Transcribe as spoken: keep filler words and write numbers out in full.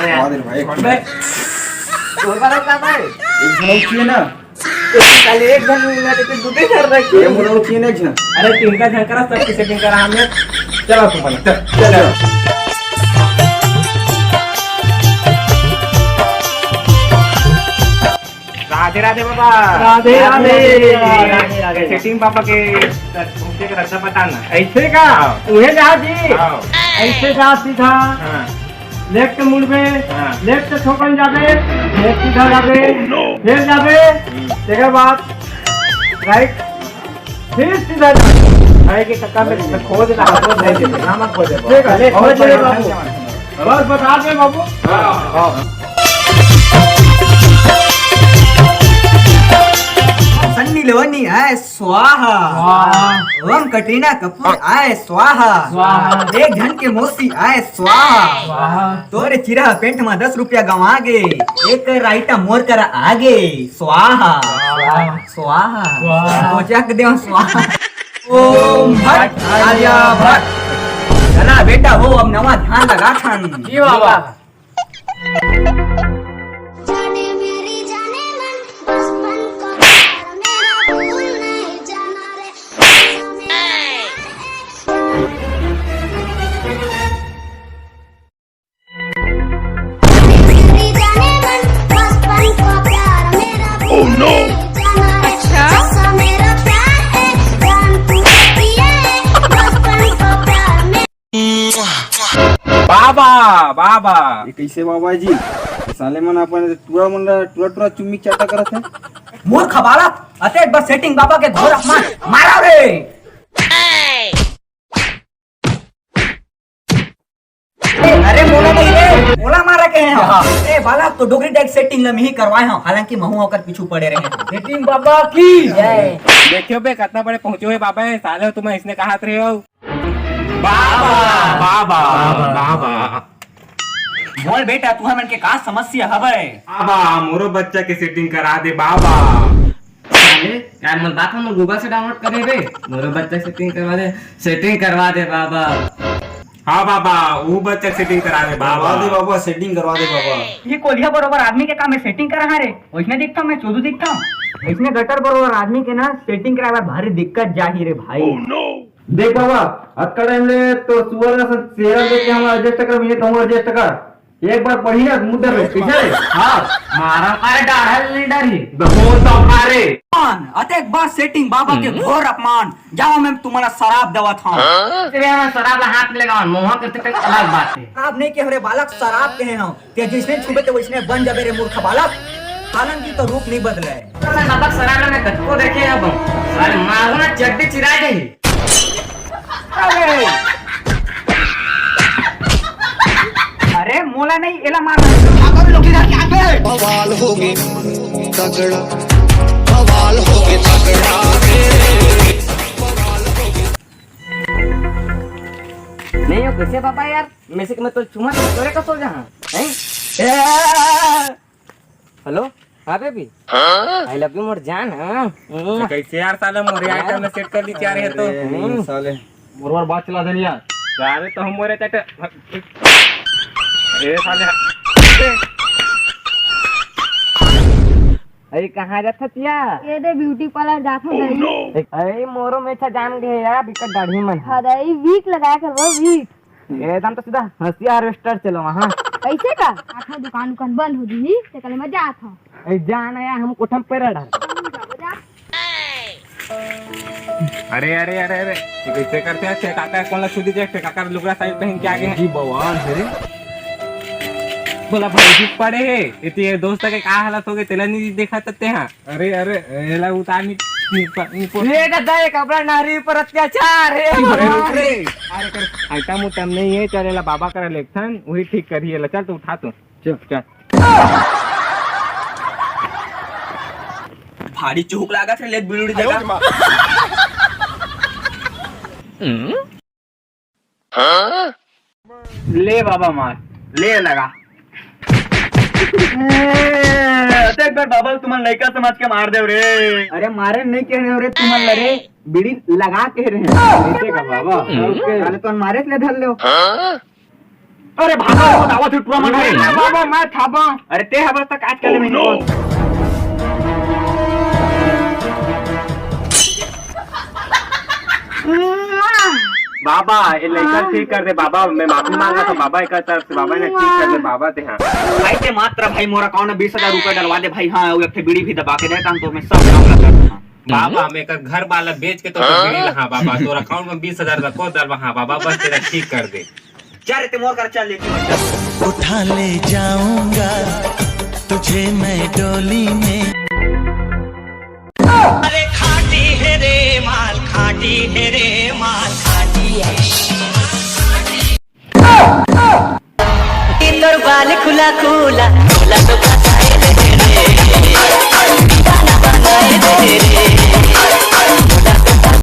अरे यार। मार दे भाई, एक बे, तोर बार का भाई? एक झन उठिए ना। एक, खाली एक झन मिला तो फिर दू तीन झन रखिए। ये मोला उठिए ना एक झन। अरे, तीन का झन करा, सबकी setting करा हमने। चलो तुम बना, चल, चल। राधे राधे बाबा। राधे राधे। राधे राधे। Setting बाबा के पहुंचे के रास्ता बताना। ऐसे का? हाँ। उहे जा जी। हाँ। ऐसे जा सीधा। हाँ। Left मुड़बे। हाँ। Left से ठोकन जाबे। Left सीधा जाबे। फिर जाबे। तेकर बाद right। फिर सीधा जाबे। अरे के कक्का में, में खोद ना, खोद नहीं दे, ना मत खोदे। ठीक है, ले, खोद ले बाबू। बस बता दे बाबू। हाँ। सन्नी लियोनी आय स्वाहा। स्वाहा। ओम कटरीना कपूर आय स्वाहा। स्वाहा। एक झन के मौसी आय स्वाहा। स्वाहा। तोरे चिरा pant मा दस रुपया गंवा गे, एक रायता मोर करा आगे। स्वाहा। स्वाहा। स्वाहा। स्वाहा। सोचा के देव स्वाहा। ओम भट आर्या भट। चला बेटा हो, अब नवा ध्यान लगा थन। जी बाबा। जाने मेरी जाने मन, बचपन का प्यार मेरा भूल नहीं जाना रे। बाबा, बाबा। ये कैसे बाबा जी? साले मन अपन टुरा मन ला टुरा टुरा चुम्मी चाटा करत हे। मूर्ख बालक, अतेक बस setting बाबा के घोर अपमान। मारा रे। ए, अरे मोला नहीं रे, मोला मारा के हैं। हाँ। ए बालक, तो डोगरी डायक setting ला मिही करवाए हंव, हालांकि महू ओकर पीछू पड़े रहे हंव। Setting बाबा की जय। देखियो बे, कतना बड़े पहुंचे हुए बाबा है, साले तुम इसने कहा रहे हो। बाबा, बाबा, बाबा। बोल बेटा, तुहर मन के का समस्या हवय? बाबा, मोरो बच्चा के setting करा दे बाबा। अरे यार, मन बात हम Google से download करे बे। मोरो बच्चा setting करवा दे, setting करवा दे बाबा। हाँ बाबा, वो बच्चा setting करा दे बाबा। करवा दे बाबा, setting करवा दे बाबा। ये कोलिया बरोबर आदमी के काम में setting करा है रे। वैसने दिखता हूँ मैं, चोदू दिखता हूँ। इसने गटर बरोबर आदमी के ना setting कराए बर भारी दिक्कत जाही रे भाई। देख बाबा, अतका time ले तो सुअर का सन चेहरा देख के हम adjust कर, मैं कहूँ adjust कर। एक बार पढ़ी ना मुद्दा पे, पीछे। हाँ, मारा अरे डाढ़ा नहीं डरी। दबो तो मारे। अतेक बार setting बाबा के घोर अपमान। जाओ, मैं तुम्हारा शराब देवत हूँ। तेरे यहाँ शराब ला हाथ में लगाओ, मोहा करते तक अलग बात है। शराब नहीं के हरे बालक, शराब कहे हंव। ते जिसने छुबे ते वैसने बन जाबे रे मूर्ख बालक। हालांकि तो रूप नहीं बदले। मैं बाबा शराब में कतको देखे अब। साले मारो ना चड्डी चिरा जाही। अरे, अरे मोला नहीं, एला मार। बवाल होगे तगड़ा, बवाल होगे तगड़ा। नहीं हो कैसे बाबा यार, मैं से मैं तो चुमा तो तोरे का सो जहाँ है। हेलो, हाँ baby. I love you more जान। हाँ। तो कैसे यार साले मोरे आइटम में सेट कर ली यार ये तो। अरे, हम्म। साले। मोर बात चला देनी यार। साले तो हम मोरे चट। ए साले। अरे कहाँ जात हतिया? ये दे ब्यूटी पार्लर जात हूँ दई। अरे मोरो में अच्छा जान गए यार, बिकट दाढ़ी मन। हाँ दई, वीक लगाया कर वो वीक। एकदम तो सीधा हंसिया हार्वेस्टर चलो वहाँ। कइसे का? आठा दुकान उकान बंद हो जही, तेकर ले मैं जात हंव। अरे जा ना यार, हम कोठा म पैरा डार। अरे, अरे, अरे, अरे, ये कइसे करथे? ते काका कोन ला छू दीजिए, ते काका लुगरा साड़ी पहन के आगे हे। जी बवाल हे रे। बोला भाई जी पड़े हे, इतने दोस्त के का हालत हो गए, तेला नहीं देखा तते हाँ। अरे, अरे, एला उतार नी, नी, नी, नी, ले दादा, ये कपड़ा नारी पर अत्याचार हे। अरे, रुक रे। अरे, कर, item उटम नहीं हे, चल एला बाबा करा लेथन, वही ठीक करही एला, चल तू उठा तू। चल, चल। भारी चूक लागत हे, ले बीड़ी जगा। ले बाबा मार, ले लगा। ए, तो एक बार बाबा तुमन लइका समझ के मार देव रे। अरे मारे नहीं कहे रहे रे तुमन ल रे, बीड़ी लगा कहे रहे। ऐसे का बाबा? अरे तुमन मारे ले धर लेव। अरे भागा, वो दावा से टुरा मन अरे रे। बाबा, मैं थाबा। अरे ते हवस तक आजकल में नहीं। बाबा, ये लइका ठीक कर दे बाबा, मैं माफी मांगा था बाबा, एक तरफ से बाबा ने ठीक कर दे बाबा ते हाँ। भाई ते मात्र भाई मोर account में बीस हजार रुपए डलवा दे भाई, हाँ, वो एक ठे बीड़ी भी दबा के देता हूँ तो मैं सब काम कर दूंगा। बाबा, मैं कर घर वाला बेच के तो बीड़ी ला, हाँ बाबा, तोर account में बीस हजार रखो दलवा, हाँ बाबा, बस तेला ठीक कर दे। जा रे, ते मोर कर चल लेती हूँ। उठा ले जाऊंगा तुझे मैं डोली में। अरे खाटी है रे माल, खाटी है रे माल, खाटी है। तोर बाल खुला खुला,